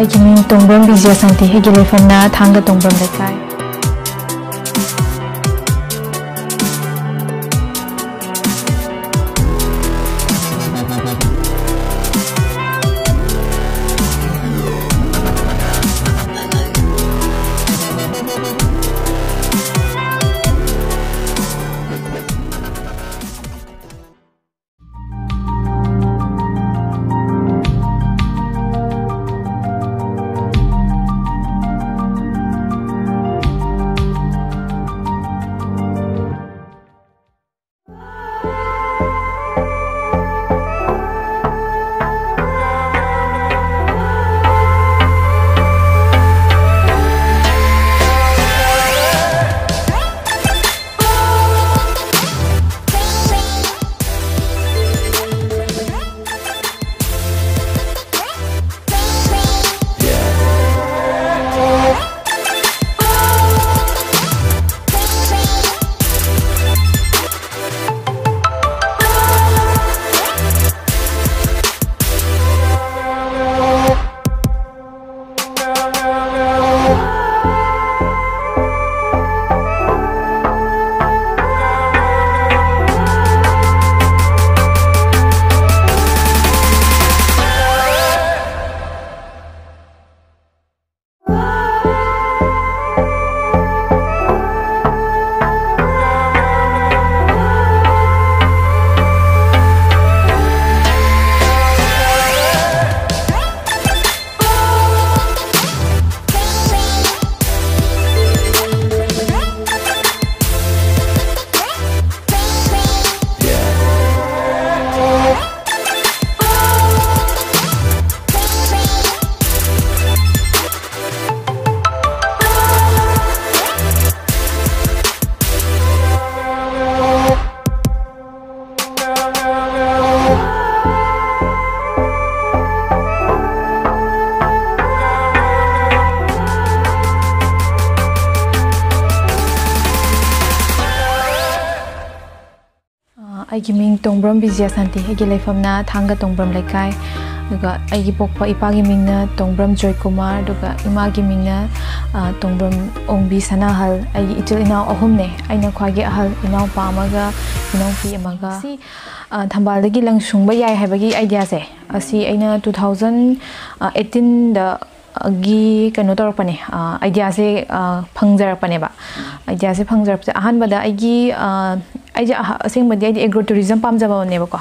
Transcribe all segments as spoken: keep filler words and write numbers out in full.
ꯑꯩꯒꯤ ꯃꯤꯡ ꯇꯣꯡꯕ꯭ꯔꯝ ꯕꯤꯖꯌꯁꯥꯟꯇꯤ꯫ ꯑꯩꯒꯤ ꯂꯩꯐꯝꯅ ꯊꯥꯡꯒ ꯇꯣꯡꯕ꯭ꯔꯝ ꯂꯩꯀꯥꯏ꯫ ꯑ, ꯑꯩꯒꯤ ꯃꯤꯡ ꯇꯣꯡꯕ꯭ꯔꯝ ꯕꯤꯖꯌꯁꯥꯟꯇꯤ꯫ ꯑꯩꯒꯤ ꯂꯩꯐꯝꯅ ꯊꯥꯡꯒ ꯇꯣꯡꯕ꯭ꯔꯝ ꯂꯩꯀꯥꯏ꯫ ꯑꯗꯨꯒ ꯑꯩꯒꯤ ꯄꯣꯛꯄ ꯏꯄꯥꯒꯤ ꯃꯤꯡꯅ ꯇꯣꯡꯕ꯭ꯔꯝ ꯖꯣꯏꯀꯨꯃꯥꯔ, ꯑꯗꯨꯒ ꯏꯃꯥꯒꯤ ꯃꯤꯡꯅ, ꯑ, ꯇꯣꯡꯕ꯭ꯔꯝ ꯑꯣꯡꯕꯤ ꯁꯅꯥꯍꯜ꯫ ꯑꯩꯒꯤ ꯏꯆꯤꯜ ꯏꯅꯥꯎ ꯑꯍꯨꯝꯅꯦ꯫ ꯑꯩꯅ ꯈ꯭ꯋꯥꯏꯒꯤ ꯑꯍꯜ, ꯏꯅꯥꯎꯄꯥ ꯑꯃꯒ ꯏꯅꯥꯎꯄꯤ ꯑꯃꯒ꯫ ꯁꯤ, ꯑ, ꯊꯝꯕꯥꯜꯗꯒꯤ ꯂꯪ ꯁꯨꯡꯕ ꯌꯥꯏ ꯍꯥꯏꯕꯒꯤ ꯑꯥꯏꯗꯤꯌꯥꯁꯦ, ꯑꯁꯤ ꯑꯩꯅ two thousand eighteenꯗ ꯒꯤ ꯀꯩꯅꯣ ꯇꯧꯔꯛꯄꯅꯦ, ꯑꯥꯏꯗꯤꯌꯥꯁꯦ ꯐꯪꯖꯔꯛꯄꯅꯦꯕ꯫ ꯑꯥꯏꯗꯤꯌꯥꯁꯦ ꯐꯪꯖꯔꯛꯄꯁꯦ ꯑꯍꯥꯟꯕꯗ ꯑꯩꯒꯤ, ꯑ, ꯑꯩꯁꯦ ꯑꯍ-, ꯑꯁꯦꯡꯕꯗꯤ ꯑꯩꯗꯤ ꯑꯦꯒ꯭ꯔꯣ ꯇꯨꯔꯤꯖꯝ ꯄꯥꯝꯖꯕꯅꯦꯕꯀꯣ꯫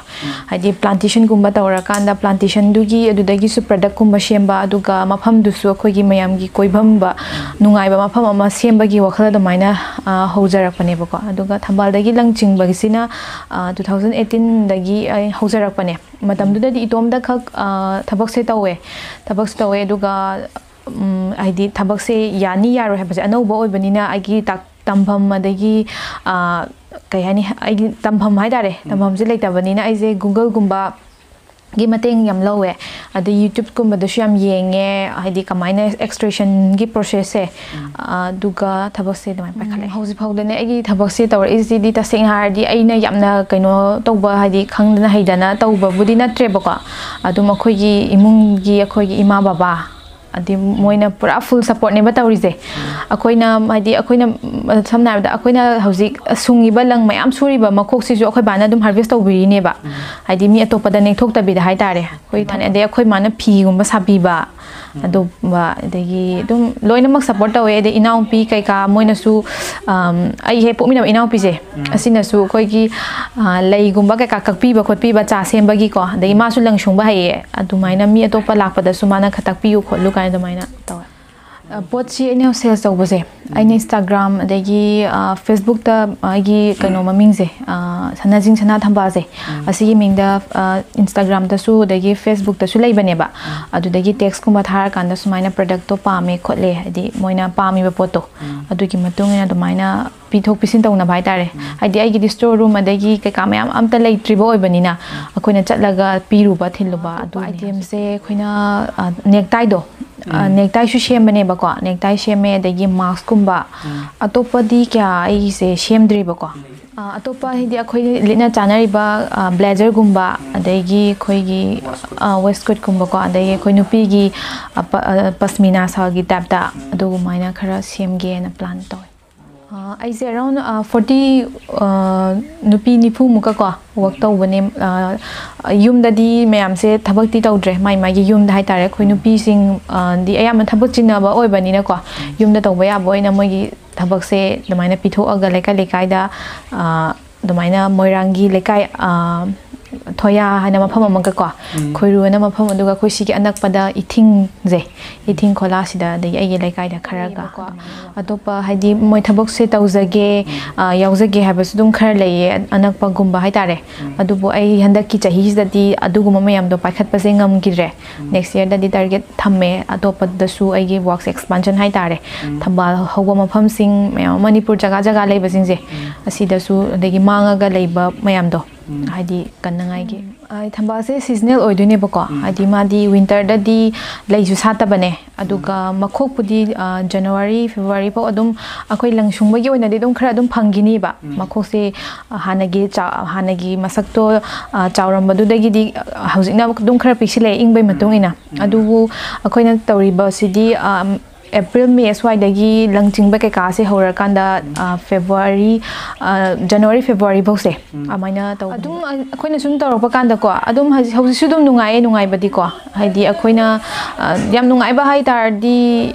ꯍꯥꯏꯗꯤ ꯄ꯭ꯂꯥꯟꯇꯦꯁꯟꯒꯨꯝꯕ ꯇꯧꯔꯀꯥꯟꯗ ꯄ꯭ꯂꯥꯟꯇꯦꯁꯟꯗꯨꯒꯤ ꯑꯗꯨꯗꯒꯤꯁꯨ ꯄ꯭ꯔꯗꯛꯀꯨꯝꯕ ꯁꯦꯝꯕ, ꯑꯗꯨꯒ ꯃꯐꯝꯗꯨꯁꯨ ꯑꯩꯈꯣꯏꯒꯤ ꯃꯌꯥꯝꯒꯤ ꯀꯣꯏꯐꯝꯕ ꯅꯨꯡꯉꯥꯏꯕ ꯃꯐꯝ ꯑꯃ ꯁꯦꯝꯕꯒꯤ ꯋꯥꯈꯜ ꯑꯗꯨꯃꯥꯏꯅ, ꯑ, ꯍꯧꯖꯔꯛꯄꯅꯦꯕꯀꯣ꯫ ꯑꯗꯨꯒ ꯊꯝꯕꯥꯜꯗꯒꯤ ꯂꯪ ꯆꯤꯡꯕꯒꯤꯁꯤꯅ, ꯑ, two thousand eighteenꯗꯒꯤ ꯑꯩ ꯍꯧꯖꯔꯛꯄꯅꯦ꯫ ꯃꯇꯝꯗꯨꯗꯗꯤ ꯏꯇꯣꯝꯇ ꯈꯛ, ꯑ, ꯊꯕꯛꯁꯦ ꯇꯧꯋꯦ꯫ ꯊꯕꯛꯁꯦ ꯇꯧꯋꯦ, ꯑꯗꯨꯒ, ꯎꯝ, ꯍꯥꯏꯗꯤ ꯊꯕꯛꯁꯦ ꯌꯥꯅꯤ ꯌꯥꯔꯣꯏ ꯍꯥꯏꯕꯁꯦ ꯑꯅꯧꯕ ꯑꯣꯏꯕꯅꯤꯅ ꯑꯩꯒꯤ ꯇꯥꯛ-, ꯇꯝꯐꯝ ꯑꯗꯒꯤ, ꯑ, ꯀꯩ ꯍꯥꯏꯅꯤ, ꯑꯩꯒꯤ ꯇꯝꯐꯝ ꯍꯥꯏꯇꯥꯔꯦ, ꯇꯝꯐꯝꯁꯦ ꯂꯩꯇꯕꯅꯤꯅ ꯑꯩꯁꯦ Googleꯒꯨꯝꯕꯒꯤ ꯃꯇꯦꯡ ꯌꯥꯝ ꯂꯧꯋꯦ꯫ ꯑꯗꯩ YouTubeꯀꯨꯝꯕꯗꯁꯨ ꯌꯥꯝ ꯌꯦꯡꯉꯦ, ꯍꯥꯏꯗꯤ ꯀꯃꯥꯏꯅ extractionꯒꯤ processꯁꯦ, ꯑꯗꯨꯒ ꯊꯕꯛꯁꯦ ꯑꯗꯨꯃꯥꯏꯅ ꯄꯥꯏꯈꯠꯂꯛꯑꯦ꯫ ꯎꯝ, ꯍꯧꯖꯤꯛ ꯐꯥꯎꯗꯅꯦ ꯑꯩꯒꯤ ꯊꯕꯛꯁꯦ ꯇꯧꯔꯛꯏꯁꯤꯗꯤ ꯇꯁꯦꯡꯅ ꯍꯥꯏꯔꯗꯤ ꯑꯩꯅ ꯌꯥꯝꯅ ꯀꯩꯅꯣ ꯇꯧꯕ, ꯍꯥꯏꯗꯤ ꯈꯪꯗꯅ ꯍꯩꯗꯅ ꯇꯧꯕꯕꯨꯗꯤ ꯅꯠꯇ꯭ꯔꯦꯕꯀꯣ꯫ ꯑꯗꯨꯝ ꯑꯩꯈꯣꯏꯒꯤ ꯏꯃꯨꯡꯒꯤ ꯑꯩꯈꯣꯏꯒꯤ ꯏꯃꯥ ꯕꯕꯥ, ꯑꯗꯩ ꯃꯣꯏꯅ ꯄꯨꯔꯥ full supportꯅꯦꯕ ꯇꯧꯔꯤꯁꯦ꯫ ꯑꯩꯈꯣꯏꯅ, ꯍꯥꯏꯗꯤ ꯑꯩꯈꯣꯏꯅ, ꯎꯝ, ꯁꯝꯅ ꯍꯥꯏꯔꯕꯗ ꯑꯩꯈꯣꯏꯅ ꯍꯧꯖꯤꯛ ꯁꯨꯡꯉꯤꯕ ꯂꯪ ꯃꯌꯥꯝ ꯁꯨꯔꯤꯕ ꯃꯈꯣꯛꯁꯤꯁꯨ ꯑꯩꯈꯣꯏ ꯕꯥꯅ ꯑꯗꯨꯝ harvest ꯇꯧꯕꯤꯔꯤꯅꯦꯕ꯫ ꯍꯥꯏꯗꯤ ꯃꯤ ꯑꯇꯣꯞꯄꯗ ꯅꯦꯛꯊꯣꯛꯇꯕꯤꯗ ꯍꯥꯏꯇꯥꯔꯦ꯫ ꯑꯩꯈꯣꯏ ꯊꯥꯏꯅ, ꯑꯗꯩ ꯑꯩꯈꯣꯏ ꯃꯥꯅ ꯐꯤꯒꯨꯝꯕ ꯁꯥꯕꯤꯕ, ꯑꯗꯨꯒꯨꯝꯕ, ꯑꯗꯒꯤ ꯑꯗꯨꯝ ꯂꯣꯏꯅꯃꯛ support ꯇꯧꯋꯦ꯫ ꯑꯗꯩ ꯏꯅꯥꯎꯄꯤ ꯀꯩꯀꯥ ꯃꯣꯏꯅꯁꯨ, ꯑꯝ, ꯑꯩ ꯍꯦꯛ ꯄꯣꯛꯃꯤꯟꯅꯕ ꯏꯅꯥꯎꯄꯤꯁꯦ, ꯑꯁꯤꯅꯁꯨ ꯑꯩꯈꯣꯏꯒꯤ, ꯑ, ꯂꯩꯒꯨꯝꯕ ꯀꯩꯀꯥ ꯀꯛꯄꯤꯕ ꯈꯣꯠꯄꯤꯕ, ꯆꯥ ꯁꯦꯝꯕꯒꯤꯀꯣ, ꯑꯗꯒꯤ ꯃꯥꯁꯨ ꯂꯪ ꯁꯨꯡꯕ ꯍꯩꯌꯦ, ꯑꯗꯨꯃꯥꯏꯅ ꯃꯤ ꯑꯇꯣꯞꯄ ꯂꯥꯛꯄꯗꯁꯨ ꯃꯥꯅ ꯈꯔ ꯇꯥꯛꯄꯤꯌꯨ ꯈꯣꯠꯂꯨ ꯀꯥꯏꯅ ꯑꯗꯨꯃꯥꯏꯅ ꯇꯧꯋꯦ꯫ ꯑ, ꯄꯣꯠꯁꯤ ꯑꯩꯅ sales ꯇꯧꯕꯁꯦ, ꯑꯩꯅ Instagram ꯑꯗꯒꯤ, ꯑ, Facebookꯇ ꯑꯩꯒꯤ ꯀꯩꯅꯣ ꯃꯃꯤꯡꯁꯦ, ꯑ, ꯁꯅꯥꯖꯤꯡ ꯁꯅꯥ ꯊꯝꯕꯥꯜꯁꯦ, ꯑꯁꯤꯒꯤ ꯃꯤꯡꯗ, ꯑ, Instagramꯗꯁꯨ ꯑꯗꯒꯤ Facebookꯇꯁꯨ ꯂꯩꯕꯅꯦꯕ꯫ ꯑꯗꯨꯗꯒꯤ textꯀꯨꯝꯕ ꯊꯥꯔꯀꯥꯟꯗ ꯁꯨꯃꯥꯏꯅ productꯇꯣ ꯄꯥꯝꯃꯦ ꯈꯣꯠꯂꯦ, ꯍꯥꯏꯗꯤ ꯃꯣꯏꯅ ꯄꯥꯝꯃꯤꯕ ꯄꯣꯠꯇꯣ, ꯑꯗꯨꯒꯤ ꯃꯇꯨꯡ ꯏꯟꯅ ꯑꯗꯨꯃꯥꯏꯅ ꯄꯤꯊꯣꯛ ꯄꯤꯁꯤꯟ ꯇꯧꯅꯕ ꯍꯥꯏꯇꯥꯔꯦ꯫ ꯍꯥꯏꯗꯤ ꯑꯩꯒꯤꯗꯤ store room ꯑꯗꯒꯤ ꯀꯩꯀꯥ ꯃꯌꯥꯝ ꯑꯝꯇ ꯂꯩꯇ꯭ꯔꯤꯕ ꯑꯣꯏꯕꯅꯤꯅ, ꯑꯩꯈꯣꯏꯅ ꯆꯠꯂꯒ ꯄꯤꯔꯨꯕ ꯊꯤꯜꯂꯨꯕ ꯑꯗꯨ items ꯁꯦ ꯑꯩꯈꯣꯏꯅ, ꯑ, necktie ꯗꯣ, ꯅꯦꯛꯇꯥꯏꯁꯨ ꯁꯦꯝꯕꯅꯦꯕꯀꯣ, ꯅꯦꯛꯇꯥꯏ ꯁꯦꯝꯃꯦ, ꯑꯗꯒꯤ ꯃꯥꯛꯁꯀꯨꯝꯕ꯫ ꯑꯇꯣꯞꯄꯗꯤ ꯀꯌꯥ ꯑꯩꯁꯦ ꯁꯦꯝꯗ꯭ꯔꯤꯕꯀꯣ꯫ ꯑ, ꯑꯇꯣꯞꯄ ꯍꯥꯏꯗꯤ ꯑꯩꯈꯣꯏ ꯂꯤꯠꯅ ꯆꯥꯅꯔꯤꯕ, ꯑ, ꯕ꯭ꯂꯦꯖꯔꯒꯨꯝꯕ, ꯑꯗꯒꯤ ꯑꯩꯈꯣꯏꯒꯤ, ꯑ, ꯋꯦꯁꯀꯣꯠꯀꯨꯝꯕꯀꯣ, ꯑꯗꯒꯤ ꯑꯩꯈꯣꯏ ꯅꯨꯄꯤꯒꯤ, ꯑ, ꯄ-, ꯑ, ꯄꯁꯃꯤꯅꯥ ꯁꯥꯜꯒꯤ ꯇꯥꯏꯞꯇ ꯑꯗꯨꯒꯨꯃꯥꯏꯅ ꯈꯔ ꯁꯦꯝꯒꯦꯅ ꯄ꯭ꯂꯥꯟ ꯇꯧꯋꯦ꯫ ꯑ, ꯑꯩꯁꯦ ꯑꯦꯔꯥꯎꯟ, ꯑ, ꯐꯣꯔꯇꯤ, ꯑ, ꯅꯨꯄꯤ ꯅꯤꯐꯨꯃꯨꯛꯀꯀꯣ ꯋꯥꯛ ꯇꯧꯕꯅꯦ꯫ ꯑ, ꯌꯨꯝꯗꯗꯤ ꯃꯌꯥꯝꯁꯦ ꯊꯕꯛꯇꯤ ꯇꯧꯗ꯭ꯔꯦ, ꯃꯥꯏ ꯃꯥꯏꯒꯤ ꯌꯨꯝꯗ ꯍꯥꯏꯇꯥꯔꯦ꯫ ꯑꯩꯈꯣꯏ ꯅꯨꯄꯤꯁꯤꯡ, ꯑ, ꯗꯤ ꯑꯌꯥꯝꯕ ꯊꯕꯛ ꯆꯤꯟꯅꯕ ꯑꯣꯏꯕꯅꯤꯅꯀꯣ, ꯌꯨꯝꯗ ꯇꯧꯕ ꯌꯥꯕ ꯑꯣꯏꯅ ꯃꯣꯏꯒꯤ ꯊꯕꯛꯁꯦ ꯑꯗꯨꯃꯥꯏꯅ ꯄꯤꯊꯣꯛꯑꯒ ꯂꯩꯀꯥꯏ ꯂꯩꯀꯥꯏꯗ, ꯑ, ꯑꯗꯨꯃꯥꯏꯅ ꯃꯣꯏꯔꯥꯡꯒꯤ ꯂꯩꯀꯥꯏ, ꯑ, ꯊꯣꯌꯥ ꯍꯥꯏꯅ ꯃꯐꯝ ꯑꯃꯒꯀꯣ, ꯈꯣꯏꯔꯨ ꯍꯥꯏꯅ ꯃꯐꯝ, ꯑꯗꯨꯒ ꯑꯩꯈꯣꯏ ꯁꯤꯒꯤ ꯑꯅꯛꯄꯗ ꯏꯊꯤꯡꯁꯦ, ꯏꯊꯤꯡ ꯈꯣꯂꯥꯁꯤꯗ, ꯑꯗꯒꯤ ꯑꯩꯒꯤ ꯂꯩꯀꯥꯏꯗ ꯈꯔꯒ꯫ ꯑꯇꯣꯞꯄ ꯍꯥꯏꯗꯤ ꯃꯣꯏ ꯊꯕꯛꯁꯦ ꯇꯧꯖꯒꯦ, ꯑ, ꯌꯥꯎꯖꯒꯦ ꯍꯥꯏꯕꯁꯨ ꯑꯗꯨꯝ ꯈꯔ ꯂꯩꯌꯦ, ꯑ-, ꯑꯅꯛꯄꯒꯨꯝꯕ ꯍꯥꯏꯇꯥꯔꯦ꯫ ꯑꯗꯨꯕꯨ ꯑꯩ ꯍꯟꯗꯛꯀꯤ ꯆꯍꯤꯁꯤꯗꯗꯤ ꯑꯗꯨꯒꯨꯝꯕ ꯃꯌꯥꯝꯗꯣ ꯄꯥꯏꯈꯠꯄꯁꯦ ꯉꯝꯈꯤꯗ꯭ꯔꯦ꯫ ꯅꯦꯛꯁ ꯌꯔꯗꯗꯤ ꯇꯥꯔꯒꯦꯠ ꯊꯝꯃꯦ, ꯑꯇꯣꯞꯄꯗꯁꯨ ꯑꯩꯒꯤ ꯋꯥꯛꯁꯦ ꯑꯦꯛꯁꯄꯥꯟꯁꯟ ꯍꯥꯏꯇꯥꯔꯦ꯫ ꯊꯝꯕꯥꯜ ꯍꯧꯕ ꯃꯐꯝꯁꯤꯡ ꯃꯌꯥꯝ, ꯃꯅꯤꯄꯨꯔ ꯖꯒꯥ ꯖꯒꯥ ꯂꯩꯕꯁꯤꯡꯁꯦ, ꯑꯁꯤꯗꯁꯨ, ꯑꯗꯒꯤ ꯃꯥꯡꯉꯒ ꯂꯩꯕ ꯃꯌꯥꯝꯗꯣ, ꯍꯥꯏꯗꯤ ꯀꯟꯅꯉꯥꯏꯒꯤ꯫ ꯑ, ꯊꯝꯕꯥꯜꯁꯦ ꯁꯤꯖꯅꯦꯜ ꯑꯣꯏꯗꯣꯏꯅꯦꯕꯀꯣ, ꯍꯥꯏꯗꯤ ꯃꯥꯗꯤ ꯋꯤꯟꯇꯔꯗꯗꯤ ꯂꯩꯁꯨ ꯁꯥꯠꯇꯕꯅꯦ, ꯑꯗꯨꯒ ꯃꯈꯣꯛꯄꯨꯗꯤ, ꯑ, ꯖꯅꯋꯥꯔꯤ, ꯐꯦꯕ꯭ꯔꯨꯋꯥꯔꯤ ꯐꯥꯎ ꯑꯗꯨꯝ ꯑꯩꯈꯣꯏ ꯂꯪ ꯁꯨꯡꯕꯒꯤ ꯑꯣꯏꯅꯗꯤ ꯑꯗꯨꯝ ꯈꯔ ꯑꯗꯨꯝ ꯐꯪꯈꯤꯅꯤꯕ꯫ ꯃꯈꯣꯛꯁꯦ, ꯑ, ꯍꯥꯟꯅꯒꯤ ꯆꯥ-, ꯍꯥꯟꯅꯒꯤ ꯃꯁꯛꯇꯣ, ꯑ, ꯆꯥꯎꯔꯝꯕꯗꯨꯗꯒꯤꯗꯤ, ꯑ, ꯍꯧꯖꯤꯛꯅ ꯑꯗꯨꯝ ꯈꯔ ꯄꯤꯛꯁꯤꯜꯂꯛꯑꯦ, ꯏꯪꯕꯩ ꯃꯇꯨꯡ ꯏꯟꯅ꯫ ꯑꯗꯨꯕꯨ ꯑꯩꯈꯣꯏꯅ ꯇꯧꯔꯤꯕꯁꯤꯗꯤ, ꯑ, ꯑꯦꯄ꯭ꯔꯤꯜ, ꯃꯦ ꯁ꯭ꯋꯥꯏꯗꯒꯤ ꯂꯪ ꯆꯤꯡꯕ ꯀꯩꯀꯥꯁꯦ ꯍꯧꯔꯀꯥꯟꯗ, ꯑ, ꯐꯦꯕ꯭ꯔꯨꯋꯥꯔꯤ, ꯑ, ꯖꯅꯋꯥꯔꯤ, ꯐꯦꯕ꯭ꯔꯨꯋꯥꯔꯤ ꯐꯥꯎꯁꯦ ꯑꯗꯨꯃꯥꯏꯅ ꯇꯧꯕꯅꯦ꯫ ꯑꯗꯨꯝ, ꯑ, ꯑꯩꯈꯣꯏꯅ ꯁꯨꯝ ꯇꯧꯔꯛꯄ ꯀꯥꯟꯗꯀꯣ, ꯑꯗꯨꯝ ꯍꯧꯖꯤꯛ, ꯍꯧꯖꯤꯛꯁꯨ ꯑꯗꯨꯝ ꯅꯨꯡꯉꯥꯏꯌꯦ, ꯅꯨꯡꯉꯥꯏꯕꯗꯤꯀꯣ꯫ ꯍꯥꯏꯗꯤ ꯑꯩꯈꯣꯏꯅ, ꯑ, ꯌꯥꯝ ꯅꯨꯡꯉꯥꯏꯕ ꯍꯥꯏ ꯇꯥꯔꯗꯤ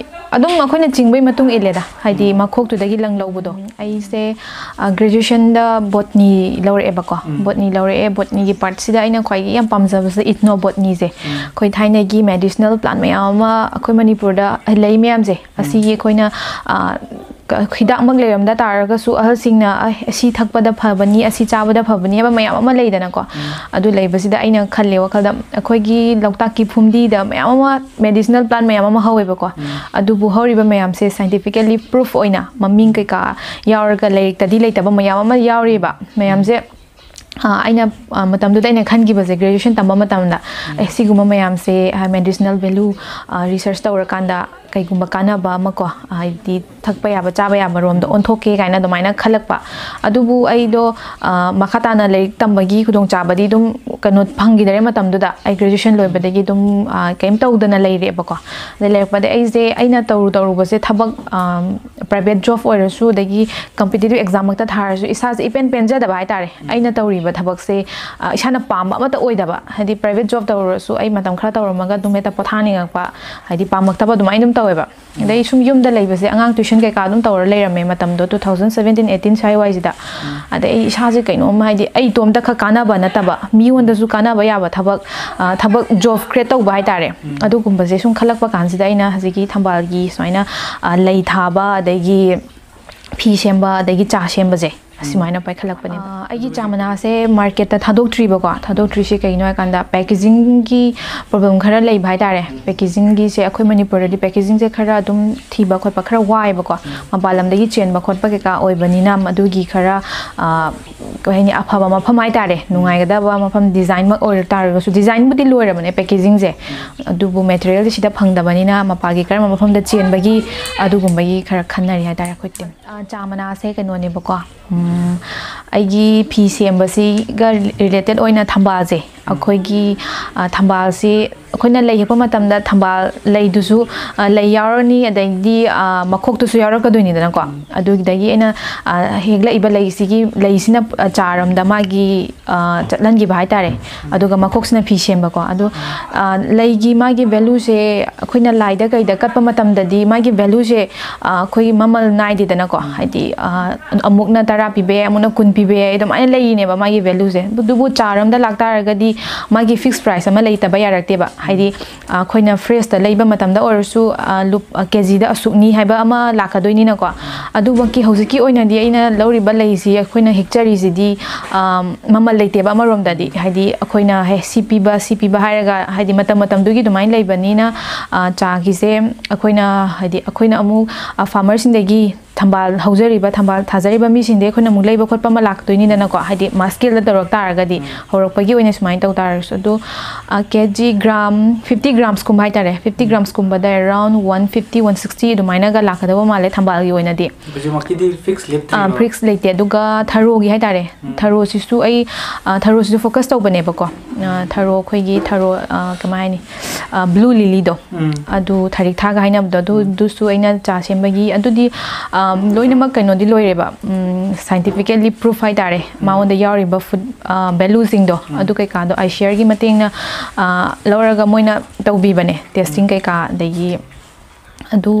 ꯑꯗꯨꯝ ꯑꯩꯈꯣꯏꯅ ꯆꯤꯡꯕꯩ ꯃꯇꯨꯡ ꯏꯜꯂꯦꯗ, ꯍꯥꯏꯗꯤ ꯃꯈꯣꯛꯇꯨꯗꯒꯤ ꯂꯪ ꯂꯧꯕꯗꯣ꯫ ꯑꯩꯁꯦ, ꯑ, ꯒ꯭ꯔꯦꯖꯨꯑꯦꯁꯟꯗ ꯕꯣꯠꯅꯤ ꯂꯧꯔꯛꯑꯦꯕꯀꯣ꯫ ꯕꯣꯠꯅꯤ ꯂꯧꯔꯛꯑꯦ꯫ ꯕꯣꯠꯅꯤꯒꯤ ꯄꯥꯔꯠꯁꯤꯗ ꯑꯩꯅ ꯈ꯭ꯋꯥꯏꯗꯒꯤ ꯌꯥꯝ ꯄꯥꯝꯖꯕꯁꯦ ꯏꯊꯅꯣ ꯕꯣꯠꯅꯤꯁꯦ꯫ ꯑꯩꯈꯣꯏ ꯊꯥꯏꯅꯒꯤ ꯃꯦꯗꯤꯁꯅꯦꯜ ꯄ꯭ꯂꯥꯟ ꯃꯌꯥꯝ ꯑꯃ ꯑꯩꯈꯣꯏ ꯃꯅꯤꯄꯨꯔꯗ ꯂꯩ ꯃꯌꯥꯝꯁꯦ, ꯑꯁꯤꯒꯤ ꯑꯩꯈꯣꯏꯅ, ꯑ, ꯀ-, ꯍꯤꯗꯥꯛꯃꯛ ꯂꯩꯔꯝꯗ ꯇꯥꯔꯒꯁꯨ ꯑꯍꯜꯁꯤꯡꯅ, "ꯑ, ꯑꯁꯤ ꯊꯛꯄꯗ ꯐꯕꯅꯤ, ꯑꯁꯤ ꯆꯥꯕꯗ ꯐꯕꯅꯤ" ꯍꯥꯏꯕ ꯃꯌꯥꯝ ꯑꯃ ꯂꯩꯗꯅꯀꯣ꯫ ꯑꯗꯨ ꯂꯩꯕꯁꯤꯗ ꯑꯩꯅ ꯈꯜꯂꯦ ꯋꯥꯈꯜꯗ, ꯑꯩꯈꯣꯏꯒꯤ ꯂꯣꯛꯇꯥꯛꯀꯤ ꯐꯨꯝꯗꯤꯗ ꯃꯌꯥꯝ ꯑꯃ ꯃꯦꯗꯤꯁꯅꯦꯜ ꯄ꯭ꯂꯥꯟ ꯃꯌꯥꯝ ꯑꯃ ꯍꯧꯋꯦꯕꯀꯣ꯫ ꯑꯗꯨꯕꯨ ꯍꯧꯔꯤꯕ ꯃꯌꯥꯝꯁꯦ ꯁꯥꯏꯟꯇꯤꯐꯤꯀꯦꯜꯂꯤ ꯄ꯭ꯔꯨꯐ ꯑꯣꯏꯅ, ꯃꯃꯤꯡ ꯀꯩꯀꯥ ꯌꯥꯎꯔꯒ ꯂꯥꯏꯔꯤꯛꯇꯗꯤ ꯂꯩꯇꯕ ꯃꯌꯥꯝ ꯑꯃ ꯌꯥꯎꯔꯤꯕ ꯃꯌꯥꯝꯁꯦ꯫ ꯑꯩꯅ ꯃꯇꯝꯗꯨꯗ ꯑꯩꯅ ꯈꯟꯈꯤꯕꯁꯦ, ꯒ꯭ꯔꯦꯖꯨꯋꯦꯁꯟ ꯇꯝꯕ ꯃꯇꯝꯗ ꯑꯦ ꯁꯤꯒꯨꯝꯕ ꯃꯌꯥꯝꯁꯦ ꯃꯦꯗꯤꯁꯤꯅꯦꯜ ꯚꯦꯂꯨ ꯔꯤꯁꯔꯁ ꯇꯧꯔꯀꯥꯟꯗ ꯀꯩꯒꯨꯝꯕ ꯀꯥꯟꯅꯕ ꯑꯃ ꯀꯣ, ꯍꯥꯏꯗꯤ ꯊꯛꯄ ꯌꯥꯕ ꯆꯥꯕ ꯌꯥꯕ ꯔꯣꯝꯗ ꯑꯣꯟꯊꯣꯛꯀꯦ ꯀꯥꯏꯅ ꯑꯗꯨꯃꯥꯏꯅ ꯈꯜꯂꯛꯄ꯫ ꯑꯗꯨꯕꯨ ꯑꯩꯗꯣ ꯃꯈꯥ ꯇꯥꯅ ꯂꯥꯏꯔꯤꯛ ꯇꯝꯕꯒꯤ ꯈꯨꯗꯣꯡꯆꯥꯕꯗꯤ ꯑꯗꯨꯝ ꯀꯩꯅꯣ ꯐꯪꯈꯤꯗꯔꯦ ꯃꯇꯝꯗꯨꯗ꯫ ꯑꯩ ꯒ꯭ꯔꯦꯖꯨꯋꯦꯁꯟ ꯂꯣꯏꯕꯗꯒꯤ ꯑꯗꯨꯝ ꯀꯩꯝ ꯇꯧꯗꯅ ꯂꯩꯔꯦꯕꯀꯣ꯫ ꯑꯗꯩ ꯂꯩꯔꯛꯄꯗ ꯑꯩꯁꯦ, ꯑꯩꯅ ꯇꯧꯔꯨ ꯇꯧꯔꯨꯕꯁꯦ ꯊꯕꯛ ꯄ꯭ꯔꯥꯏꯚꯦꯠ ꯖꯣꯕ ꯑꯣꯏꯔꯁꯨ, ꯑꯗꯒꯤ ꯀꯝꯄꯤꯇꯤꯇꯤꯚ ꯑꯦꯛꯖꯥꯝꯃꯛꯇ ꯊꯥꯔꯁꯨ, ꯏꯁꯥꯁꯦ ꯏꯄꯦꯟ ꯄꯦꯟꯖꯗꯕ ꯍꯥꯏꯇꯥꯔꯦ꯫ ꯑꯩꯅ ꯇꯧꯔꯤꯕ ꯊꯕꯛꯁꯦ ꯏꯁꯥꯅ ꯄꯥꯝꯕ ꯑꯃꯠꯇ ꯑꯣꯏꯗꯕ꯫ ꯍꯥꯏꯗꯤ ꯄ꯭ꯔꯥꯏꯚꯦꯠ ꯖꯣꯕ ꯇꯧꯔꯨꯔꯁꯨ ꯑꯩ ꯃꯇꯝ ꯈꯔ ꯇꯧꯔꯝꯃꯒ ꯑꯗꯨꯝ ꯍꯦꯛꯇ ꯄꯣꯊꯥꯅꯤꯡꯉꯛꯄ, ꯍꯥꯏꯗꯤ ꯄꯥꯝꯃꯛꯇꯕ ꯑꯗꯨꯃꯥꯏꯅ ꯑꯗꯨꯝ ꯇꯧꯋꯦꯕ꯫ ꯑꯗꯩ ꯁꯨꯝ ꯌꯨꯝꯗ ꯂꯩꯕꯁꯦ, ꯑꯉꯥꯡ ꯇ꯭ꯋꯤꯁꯟ ꯀꯩꯀꯥ ꯑꯗꯨꯝ ꯇꯧꯔ ꯂꯩꯔꯝꯃꯦ ꯃꯇꯝꯗꯣ, two thousand seventeen eighteen ꯁ꯭ꯋꯥꯏꯋꯥꯏꯁꯤꯗ꯫ ꯑꯗꯩ ꯑꯩ ꯏꯁꯥꯁꯦ ꯀꯩꯅꯣꯝ, ꯍꯥꯏꯗꯤ ꯑꯩ ꯏꯇꯣꯝꯇ ꯈꯛ ꯀꯥꯟꯅꯕ ꯅꯠꯇꯕ, ꯃꯤꯉꯣꯟꯗꯁꯨ ꯀꯥꯟꯅꯕ ꯌꯥꯕ ꯊꯕꯛ, ꯊꯕꯛ ꯖꯣꯕ ꯀ꯭ꯔꯤꯌꯦꯠ ꯇꯧꯕ ꯍꯥꯏꯇꯥꯔꯦ꯫ ꯑꯗꯨꯒꯨꯝꯕꯁꯦ ꯁꯨꯝ ꯈꯜꯂꯛꯄ ꯀꯥꯟꯁꯤꯗ ꯑꯩꯅ ꯍꯧꯖꯤꯛꯀꯤ ꯊꯝꯕꯥꯜꯒꯤ ꯁꯨꯃꯥꯏꯅ ꯂꯩ ꯊꯥꯕ, ꯑꯗꯒꯤ ꯐꯤ ꯁꯦꯝꯕ, ꯑꯗꯒꯤ ꯆꯥ ꯁꯦꯝꯕꯁꯦ, ꯑꯁꯨꯃꯥꯏꯅ ꯄꯥꯏꯈꯠꯂꯛꯄꯅꯦꯕ꯫ ꯑꯩꯒꯤ ꯆꯥ ꯃꯅꯥꯁꯦ ꯃꯥꯔꯀꯦꯠꯇ ꯊꯥꯗꯣꯛꯇ꯭ꯔꯤꯕꯀꯣ꯫ ꯊꯥꯗꯣꯛꯇ꯭ꯔꯤꯁꯦ ꯀꯩꯒꯤꯅꯣ ꯍꯥꯏꯀꯥꯟꯗ, ꯄꯦꯀꯦꯖꯤꯡꯒꯤ ꯄ꯭ꯔꯣꯕ꯭ꯂꯦꯝ ꯈꯔ ꯂꯩꯕ ꯍꯥꯏꯇꯥꯔꯦ꯫ ꯄꯦꯀꯦꯖꯤꯡꯒꯤꯁꯦ ꯑꯩꯈꯣꯏ ꯃꯅꯤꯄꯨꯔꯗꯗꯤ ꯄꯦꯀꯦꯖꯤꯡꯁꯦ ꯈꯔ ꯑꯗꯨꯝ ꯊꯤꯕ ꯈꯣꯠꯄ ꯈꯔ ꯋꯥꯏꯑꯦꯕꯀꯣ꯫ ꯃꯄꯥꯟ ꯂꯝꯗꯒꯤ ꯆꯦꯟꯕ ꯈꯣꯠꯄ ꯀꯩꯀꯥ ꯑꯣꯏꯕꯅꯤꯅ, ꯑꯗꯨꯒꯤ ꯈꯔ ꯀꯩ ꯍꯥꯏꯅꯤ, ꯑꯐꯕ ꯃꯐꯝ ꯍꯥꯏꯇꯥꯔꯦ, ꯅꯨꯡꯉꯥꯏꯒꯗꯕ ꯃꯐꯝ, ꯗꯤꯖꯥꯏꯟꯃꯛ ꯑꯣꯏꯔ ꯇꯥꯔꯒꯁꯨ, ꯗꯤꯖꯥꯏꯟꯕꯨꯗꯤ ꯂꯣꯏꯔꯕꯅꯦ ꯄꯦꯀꯦꯖꯤꯡꯁꯦ, ꯑꯗꯨꯕꯨ ꯃꯦꯇꯔꯤꯌꯦꯜꯁꯦ ꯁꯤꯗ ꯐꯪꯗꯕꯅꯤꯅ, ꯃꯄꯥꯒꯤ ꯀꯔꯝꯕ ꯃꯐꯝꯗ ꯆꯦꯟꯕꯒꯤ, ꯑꯗꯨꯒꯨꯝꯕꯒꯤ ꯈꯔ ꯈꯟꯅꯔꯤ ꯍꯥꯏꯇꯥꯔꯦ ꯑꯩꯈꯣꯏ ꯇꯤꯝ꯫ ꯆꯥ ꯃꯅꯥꯁꯦ ꯀꯩꯅꯣꯅꯦꯕꯀꯣ, ꯑꯩꯒꯤ ꯐꯤ ꯁꯦꯝꯕꯁꯤꯒ ꯔꯤꯂꯦꯇꯦꯠ ꯑꯣꯏꯅ ꯊꯝꯕꯥꯜꯁꯦ, ꯑꯩꯈꯣꯏꯒꯤ ꯊꯝꯕꯥꯜꯁꯤ ꯑꯩꯈꯣꯏꯅ ꯂꯩ ꯍꯦꯛꯄ ꯃꯇꯝꯗ ꯊꯝꯕꯥꯜ ꯂꯩꯗꯨꯁꯨ, ꯂꯩ ꯌꯥꯎꯔꯅꯤ, ꯑꯗꯩꯗꯤ ꯃꯈꯣꯛꯇꯨꯁꯨ ꯌꯥꯎꯔꯛꯀꯗꯣꯏꯅꯤꯗꯅꯀꯣ꯫ ꯑꯗꯨꯗꯒꯤ ꯑꯩꯅ ꯍꯦꯛꯂꯛꯏꯕ ꯂꯩꯁꯤꯒꯤ, ꯂꯩꯁꯤꯅ ꯆꯥꯔ ꯑꯃꯗ ꯃꯥꯒꯤ ꯆꯠꯍꯟꯈꯤꯕ ꯍꯥꯏꯇꯥꯔꯦ꯫ ꯑꯗꯨꯒ ꯃꯈꯣꯛꯁꯤꯅ ꯐꯤ ꯁꯦꯝꯕꯀꯣ꯫ ꯑꯗꯣ ꯂꯩꯒꯤ ꯃꯥꯒꯤ ꯚꯦꯂꯨꯁꯦ ꯑꯩꯈꯣꯏꯅ ꯂꯥꯏꯗ ꯀꯩꯗ ꯀꯠꯄ ꯃꯇꯝꯗꯗꯤ ꯃꯥꯒꯤ ꯚꯦꯂꯨꯁꯦ ꯑꯩꯈꯣꯏꯒꯤ ꯃꯃꯜ ꯅꯥꯏꯗꯦꯗꯅꯀꯣ꯫ ꯍꯥꯏꯗꯤ ꯑꯃꯨꯛꯅ ꯇꯔꯥ ꯄꯤꯕ ꯌꯥꯏ, ꯑꯃꯨꯛꯅ ꯀꯨꯟ ꯄꯤꯕ ꯌꯥꯏ, ꯑꯗꯨꯃꯥꯏꯅ ꯂꯩꯔꯤꯅꯦꯕ ꯃꯥꯒꯤ ꯚꯦꯂꯨꯁꯦ꯫ ꯑꯗꯨꯕꯨ ꯆꯥꯔ ꯑꯃꯗ ꯂꯥꯛꯇꯥꯔꯒꯗꯤ ꯃꯥꯒꯤ ꯐꯤꯛꯁ ꯄ꯭ꯔꯥꯏꯁ ꯑꯃ ꯂꯩꯇꯕ ꯌꯥꯔꯛꯇꯦꯕ꯫ ꯍꯥꯏꯗꯤ ꯑꯩꯈꯣꯏꯅ ꯐ꯭ꯔꯦꯁꯇ ꯂꯩꯕ ꯃꯇꯝꯗ ꯑꯣꯏꯔꯁꯨ ꯀꯦ ꯖꯤꯗ ꯑꯁꯨꯛꯅꯤ ꯍꯥꯏꯕ ꯑꯃ ꯂꯥꯛꯀꯗꯣꯏꯅꯤꯅꯀꯣ꯫ ꯑꯗꯨꯃꯛꯀꯤ ꯍꯧꯖꯤꯛꯀꯤ ꯑꯣꯏꯅꯗꯤ ꯑꯩꯅ ꯂꯧꯔꯤꯕ ꯂꯩꯁꯤ, ꯑꯩꯈꯣꯏꯅ ꯍꯦꯛꯆꯔꯤꯁꯤꯗꯤ ꯃꯃꯜ ꯂꯩꯇꯦꯕ꯫ ꯑꯃꯔꯣꯝꯗꯗꯤ ꯍꯥꯏꯗꯤ ꯑꯩꯈꯣꯏꯅ ꯍꯦ ꯁꯤ ꯄꯤꯕ ꯁꯤ ꯄꯤꯕ ꯍꯥꯏꯔꯒ ꯍꯥꯏꯗꯤ ꯃꯇꯝ ꯃꯇꯝꯗꯨꯒꯤ ꯑꯗꯨꯃꯥꯏꯅ ꯂꯩꯕꯅꯤꯅ ꯆꯥꯒꯤꯁꯦ ꯑꯩꯈꯣꯏꯅ ꯍꯥꯏꯗꯤ ꯑꯩꯈꯣꯏꯅ ꯑꯃꯨꯛ ꯐꯥꯔꯃꯔꯁꯤꯡꯗꯒꯤ ꯊꯝꯕꯥꯜ ꯍꯧꯖꯔꯤꯕ, ꯊꯝꯕꯥꯜ ꯊꯥꯖꯔꯤꯕ ꯃꯤꯁꯤꯡꯗꯒꯤ ꯑꯩꯈꯣꯏꯅ ꯑꯃꯨꯛ ꯂꯩꯕ ꯈꯣꯠꯄ ꯑꯃ ꯂꯥꯛꯇꯣꯏꯅꯤꯗꯅꯀꯣ꯫ ꯍꯥꯏꯗꯤ ꯃꯥꯁ ꯁ꯭ꯀꯦꯜꯗ ꯇꯧꯔꯛ ꯇꯥꯔꯒꯗꯤ ꯍꯧꯔꯛꯄꯒꯤ ꯑꯣꯏꯅ ꯁꯨꯃꯥꯏꯅ ꯇꯧ ꯇꯥꯔꯁꯨ꯫ ꯑꯗꯣ ꯀꯦ ꯖꯤ ꯒ꯭ꯔꯥꯝ ꯐꯤꯐꯇꯤ ꯒ꯭ꯔꯥꯝꯁꯀꯨꯝꯕ ꯍꯥꯏꯇꯥꯔꯦ, ꯐꯤꯐꯇꯤ ꯒ꯭ꯔꯥꯝꯁꯀꯨꯝꯕꯗ around one fifty, one sixty ꯑꯗꯨꯃꯥꯏꯅꯒ ꯂꯥꯛꯀꯗꯕ ꯃꯥꯜꯂꯦ ꯊꯝꯕꯥꯜꯒꯤ ꯑꯣꯏꯅꯗꯤ꯫ ꯍꯧꯖꯤꯛꯃꯛꯀꯤꯗꯤ ꯐꯤꯛꯁ ꯂꯦꯞꯇ꯭ꯔꯤꯕ? ꯐꯤꯛꯁ ꯂꯩꯇꯦ꯫ ꯑꯗꯨꯒ ꯊꯔꯣꯒꯤ ꯍꯥꯏꯇꯥꯔꯦ, ꯊꯔꯣꯁꯤꯁꯨ ꯑꯩ ꯊꯔꯣꯁꯤꯁꯨ ꯐꯣꯀꯁ ꯇꯧꯕꯅꯦꯕꯀꯣ꯫ ꯊꯔꯣ ꯑꯩꯈꯣꯏꯒꯤ ꯊꯔꯣ ꯀꯃꯥꯏ ꯍꯥꯏꯅꯤ, ꯕ꯭ꯂꯨ ꯂꯤꯂꯤꯗꯣ, ꯑꯗꯨ ꯊꯔꯤꯛ ꯊꯥꯒ ꯍꯥꯏꯅꯕꯗꯣ ꯑꯗꯨꯗꯨꯁꯨ ꯑꯩꯅ ꯆꯥ ꯁꯦꯝꯕꯒꯤ ꯑꯗꯨꯗꯤ ꯂꯣꯏꯅꯃꯛ ꯀꯩꯅꯣꯗꯤ ꯂꯣꯏꯔꯦꯕ, ꯁꯥꯏꯟꯇꯤꯐꯤꯀꯦꯜꯂꯤ ꯄ꯭ꯔꯨꯐ ꯍꯥꯏꯇꯥꯔꯦ꯫ ꯃꯉꯣꯟꯗ ꯌꯥꯎꯔꯤꯕ ꯐꯨꯗ ꯚꯦꯂꯨꯁꯤꯡꯗꯣ ꯑꯗꯨ ꯀꯩꯀꯥꯗꯣ ꯑꯥꯏ ꯁꯤ ꯑꯥꯔꯒꯤ ꯃꯇꯦꯡꯅ ꯂꯧꯔꯒ ꯃꯣꯏꯅ ꯇꯧꯕꯤꯕꯅꯦ, ꯇꯦꯁꯇꯤꯡ ꯀꯩꯀꯥ꯫ ꯑꯗꯒꯤ ꯑꯗꯨ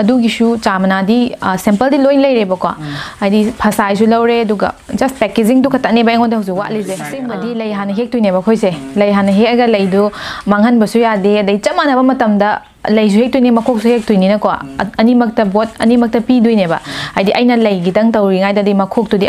ꯑꯗꯨꯒꯤꯁꯨ ꯆꯥ ꯃꯅꯥꯗꯤ ꯁꯦꯝꯄꯜꯗꯤ ꯂꯣꯏ ꯂꯩꯔꯦꯕꯀꯣ꯫ ꯍꯥꯏꯗꯤ ꯐꯁꯥꯏꯁꯨ ꯂꯧꯔꯦ, ꯑꯗꯨꯒ ꯖꯁ ꯄꯦꯀꯦꯖꯤꯡꯗꯨ ꯈꯛꯇꯅꯦꯕ ꯑꯩꯉꯣꯟꯗ ꯍꯧꯖꯤꯛ ꯋꯥꯠꯂꯤꯁꯦ꯫ ꯑꯁꯦꯡꯕꯗꯤ ꯂꯩ ꯍꯥꯟꯅ ꯍꯦꯛꯇꯣꯏꯅꯦꯕ ꯑꯩꯈꯣꯏꯁꯦ꯫ ꯂꯩ ꯍꯥꯟꯅ ꯍꯦꯛꯑꯒ ꯂꯩꯗꯨ ꯃꯥꯡꯍꯟꯕꯁꯨ ꯌꯥꯗꯦ꯫ ꯑꯗꯩ ꯆꯞ ꯃꯥꯟꯅꯕ ꯃꯇꯝꯗ ꯂꯩꯁꯨ ꯍꯦꯛꯇꯣꯏꯅꯤ, ꯃꯈꯣꯛꯁꯨ ꯍꯦꯛꯇꯣꯏꯅꯤꯅꯀꯣ꯫ ꯑꯅꯤꯃꯛꯇ ꯕꯣꯠ ꯑꯅꯤꯃꯛꯇ ꯄꯤꯗꯣꯏꯅꯦꯕ꯫ ꯍꯥꯏꯗꯤ ꯑꯩꯅ ꯂꯩꯒꯤꯗꯪ ꯇꯧꯔꯤꯉꯩꯗꯗꯤ ꯃꯈꯣꯛꯇꯨꯗꯤ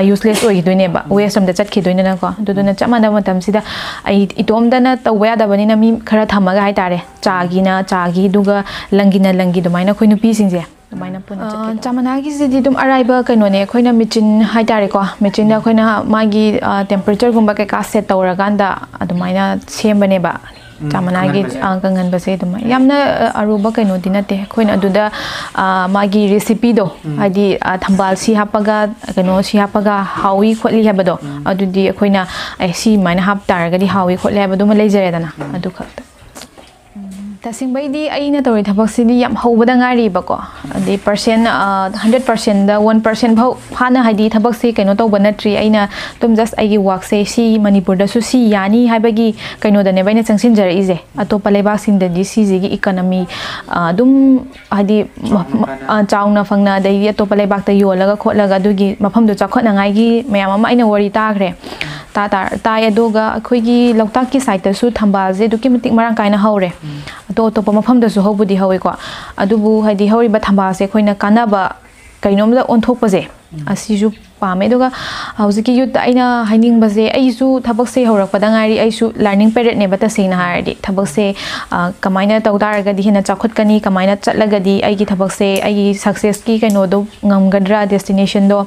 ꯌꯨꯁꯂꯦꯁ ꯑꯣꯏꯈꯤꯗꯣꯏꯅꯦꯕ, ꯋꯦꯁ ꯑꯝꯗ ꯆꯠꯈꯤꯗꯣꯏꯅꯤꯅꯀꯣ꯫ ꯑꯗꯨꯗꯨꯅ ꯆꯞ ꯃꯥꯟꯅꯕ ꯃꯇꯝꯁꯤꯗ ꯑꯩ ꯏꯇꯣꯝꯇꯅ ꯇꯧꯕ ꯌꯥꯗꯕꯅꯤꯅ ꯃꯤ ꯈꯔ ꯊꯝꯃꯒ ꯍꯥꯏꯇꯥꯔꯦ, ꯆꯥꯒꯤꯅ ꯆꯥꯒꯤ, ꯑꯗꯨꯒ ꯂꯪꯒꯤꯅ ꯂꯪꯒꯤ, ꯑꯗꯨꯃꯥꯏꯅ ꯑꯩꯈꯣꯏ ꯅꯨꯄꯤꯁꯤꯡꯁꯦ ꯑꯗꯨꯃꯥꯏꯅ ꯄꯨꯟꯅ ꯆꯠꯀꯦ ꯇꯧꯕ꯫ ꯆꯥ ꯃꯅꯥꯒꯤꯁꯤꯗꯤ ꯑꯗꯨꯝ ꯑꯔꯥꯏꯕ ꯀꯩꯅꯣꯅꯦ꯫ ꯑꯩꯈꯣꯏꯅ ꯃꯦꯆꯤꯟ ꯍꯥꯏꯇꯥꯔꯦꯀꯣ, ꯃꯦꯆꯤꯟꯗ ꯑꯩꯈꯣꯏꯅ ꯃꯥꯒꯤ ꯇꯦꯝꯄꯔꯦꯆꯔꯒꯨꯝꯕ ꯀꯩꯀꯥ ꯁꯦꯠ ꯇꯧꯔꯀꯥꯟꯗ ꯑꯗꯨꯃꯥꯏꯅ ꯁꯦꯝꯕꯅꯦꯕ꯫ ꯆꯥ ꯃꯅꯥꯒꯤ ꯀꯪꯍꯟꯕꯁꯦ ꯑꯗꯨꯃꯥꯏꯅ ꯌꯥꯝꯅ ꯑꯔꯨꯕ ꯀꯩꯅꯣꯗꯤ ꯅꯠꯇꯦ꯫ ꯑꯩꯈꯣꯏꯅ ꯑꯗꯨꯗ ꯃꯥꯒꯤ ꯔꯦꯁꯤꯄꯤꯗꯣ, ꯍꯥꯏꯗꯤ ꯊꯝꯕꯥꯜ ꯁꯤ ꯍꯥꯞꯄꯒ ꯀꯩꯅꯣ ꯁꯤ ꯍꯥꯞꯄꯒ ꯍꯥꯎꯏ ꯈꯣꯠꯂꯤ ꯍꯥꯏꯕꯗꯣ, ꯑꯗꯨꯗꯤ ꯑꯩꯈꯣꯏꯅ ꯑꯦ ꯁꯤ ꯑꯗꯨꯃꯥꯏꯅ ꯍꯥꯞ ꯇꯥꯔꯒꯗꯤ ꯍꯥꯎꯏ ꯈꯣꯠꯂꯤ ꯍꯥꯏꯕꯗꯨꯃ ꯂꯩꯖꯔꯦꯗꯅ꯫ ꯑꯗꯨ ꯈꯛꯇ꯫ ꯇꯁꯦꯡꯕꯩꯗꯤ ꯑꯩꯅ ꯇꯧꯔꯤ ꯊꯕꯛꯁꯤꯗꯤ ꯌꯥꯝ ꯍꯧꯕꯗ ꯉꯥꯏꯔꯤꯕꯀꯣ꯫ ꯑꯗꯩ ꯄꯥꯔꯁꯦꯟ ꯍꯟꯗ꯭ꯔꯦꯠ ꯄꯥꯔꯁꯦꯟꯗ ꯋꯥꯟ ꯄꯥꯔꯁꯦꯟ ꯐꯥꯎ ꯐꯥꯅ ꯍꯥꯏꯗꯤ ꯊꯕꯛꯁꯦ ꯀꯩꯅꯣ ꯇꯧꯕ ꯅꯠꯇ꯭ꯔꯤ꯫ ꯑꯩꯅ ꯑꯗꯨꯝ ꯖꯁ ꯑꯩꯒꯤ ꯋꯥꯛꯁꯦ ꯁꯤ ꯃꯅꯤꯄꯨꯔꯗꯁꯨ ꯁꯤ ꯌꯥꯅꯤ ꯍꯥꯏꯕꯒꯤ ꯀꯩꯅꯣꯗꯅꯦꯕ ꯑꯩꯅ ꯆꯪꯁꯤꯟꯖꯔꯛꯏꯁꯦ꯫ ꯑꯇꯣꯞꯄ ꯂꯩꯕꯥꯛꯁꯤꯡꯗꯗꯤ ꯁꯤꯁꯤꯒꯤ ꯏꯀꯣꯅꯣꯃꯤ ꯑꯗꯨꯝ ꯍꯥꯏꯗꯤ ꯆꯥꯎꯅ ꯐꯪꯅ ꯑꯗꯩꯗꯤ ꯑꯇꯣꯞꯄ ꯂꯩꯕꯥꯛꯇ ꯌꯣꯜꯂꯒ ꯈꯣꯠꯂꯒ ꯑꯗꯨꯒꯤ ꯃꯐꯝꯗꯣ ꯆꯥꯎꯈꯠꯅꯉꯥꯏꯒꯤ ꯃꯌꯥꯝ ꯑꯃ ꯑꯩꯅ ꯋꯥꯔꯤ ꯇꯥꯈ꯭ꯔꯦ꯫ ꯇꯥ- ꯇꯥ- ꯇꯥꯏ꯫ ꯑꯗꯨꯒ ꯑꯩꯈꯣꯏꯒꯤ ꯂꯣꯛꯇꯥꯛꯀꯤ ꯁꯥꯏꯠꯇꯁꯨ ꯊꯝꯕꯥꯜꯁꯦ ꯑꯗꯨꯛꯀꯤ ꯃꯇꯤꯛ ꯃꯔꯥꯡ ꯀꯥꯏꯅ ꯍꯧꯔꯦ꯫ ꯑꯇꯣꯞ ꯑꯇꯣꯞꯄ ꯃꯐꯝꯗꯁꯨ ꯍꯧꯕꯗꯤ ꯍꯧꯋꯤꯀꯣ꯫ ꯑꯗꯨꯕꯨ ꯍꯥꯏꯗꯤ ꯍꯧꯔꯤꯕ ꯊꯝꯕꯥꯜꯁꯦ ꯑꯩꯈꯣꯏꯅ ꯀꯥꯟꯅꯕ ꯀꯩꯅꯣꯝꯗ ꯑꯣꯟꯊꯣꯛꯄꯁꯦ, ꯑꯁꯤꯁꯨ ꯄꯥꯝꯃꯦ꯫ ꯑꯗꯨꯒ ꯍꯧꯖꯤꯛꯀꯤ ꯌꯨꯠꯇ ꯑꯩꯅ ꯍꯥꯏꯅꯤꯡꯕꯁꯦ, ꯑꯩꯁꯨ ꯊꯕꯛꯁꯦ ꯍꯧꯔꯛꯄꯗ ꯉꯥꯏꯔꯤ, ꯑꯩꯁꯨ ꯂꯔꯅꯤꯡ ꯄꯦꯔꯦꯠꯅꯦꯕ꯫ ꯇꯁꯦꯡꯅ ꯍꯥꯏꯔꯗꯤ ꯊꯕꯛꯁꯦ, ꯑ, ꯀꯃꯥꯏꯅ ꯇꯧ ꯇꯥꯔꯒꯗꯤ ꯍꯦꯟꯅ ꯆꯥꯎꯈꯠꯀꯅꯤ, ꯀꯃꯥꯏꯅ ꯆꯠꯂꯒꯗꯤ ꯑꯩꯒꯤ ꯊꯕꯛꯁꯦ, ꯑꯩꯒꯤ ꯁꯛꯁꯦꯁꯀꯤ ꯀꯩꯅꯣꯗꯣ ꯉꯝꯒꯗ꯭ꯔꯥ, ꯗꯦꯁꯇꯤꯅꯦꯁꯟꯗꯣ꯫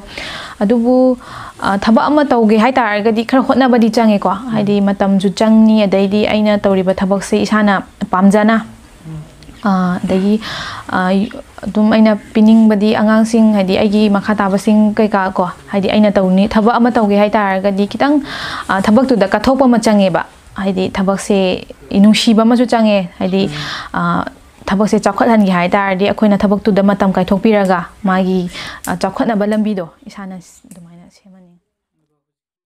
ꯑꯗꯨꯕꯨ, ꯑ, ꯊꯕꯛ ꯑꯃ ꯇꯧꯒꯦ ꯍꯥꯏ ꯇꯥꯔꯒꯗꯤ ꯈꯔ ꯍꯣꯠꯅꯕꯗꯤ ꯆꯪꯉꯦꯀꯣ꯫ ꯍꯥꯏꯗꯤ ꯃꯇꯝꯁꯨ ꯆꯪꯉꯤ, ꯑꯗꯩꯗꯤ ꯑꯩꯅ ꯇꯧꯔꯤꯕ ꯊꯕꯛꯁꯦ ꯏꯁꯥꯅ ꯄꯥꯝꯖꯅ, ꯑ, ꯑꯗꯒꯤ, ꯑ, ꯑꯗꯨꯝ ꯑꯩꯅ ꯄꯤꯅꯤꯡꯕꯗꯤ ꯑꯉꯥꯡꯁꯤꯡ, ꯍꯥꯏꯗꯤ ꯑꯩꯒꯤ ꯃꯈꯥ ꯇꯥꯕꯁꯤꯡ ꯀꯩꯀꯥ ꯀꯣ, ꯍꯥꯏꯗꯤ ꯑꯩꯅ ꯇꯧꯅꯤ, ꯊꯕꯛ ꯑꯃ ꯇꯧꯒꯦ ꯍꯥꯏ ꯇꯥꯔꯒꯗꯤ ꯈꯤꯇꯪ, ꯑ, ꯊꯕꯛꯇꯨꯗ ꯀꯠꯊꯣꯛꯄ ꯑꯃ ꯆꯪꯉꯦꯕ꯫ ꯍꯥꯏꯗꯤ ꯊꯕꯛꯁꯦ ꯅꯨꯡꯁꯤꯕ ꯑꯃꯁꯨ ꯆꯪꯉꯦ꯫ ꯍꯥꯏꯗꯤ, ꯑ, ꯊꯕꯛꯁꯦ ꯆꯥꯎꯈꯠꯍꯟꯒꯦ ꯍꯥꯏ ꯇꯥꯔꯗꯤ ꯑꯩꯈꯣꯏꯅ ꯊꯕꯛꯇꯨꯗ ꯃꯇꯝ ꯀꯥꯏꯊꯣꯛꯄꯤꯔꯒ ꯃꯥꯒꯤ, ꯑ, ꯆꯥꯎꯈꯠꯅꯕ ꯂꯝꯕꯤꯗꯣ ꯏꯁꯥꯅ ꯑꯗꯨꯃꯥꯏꯅ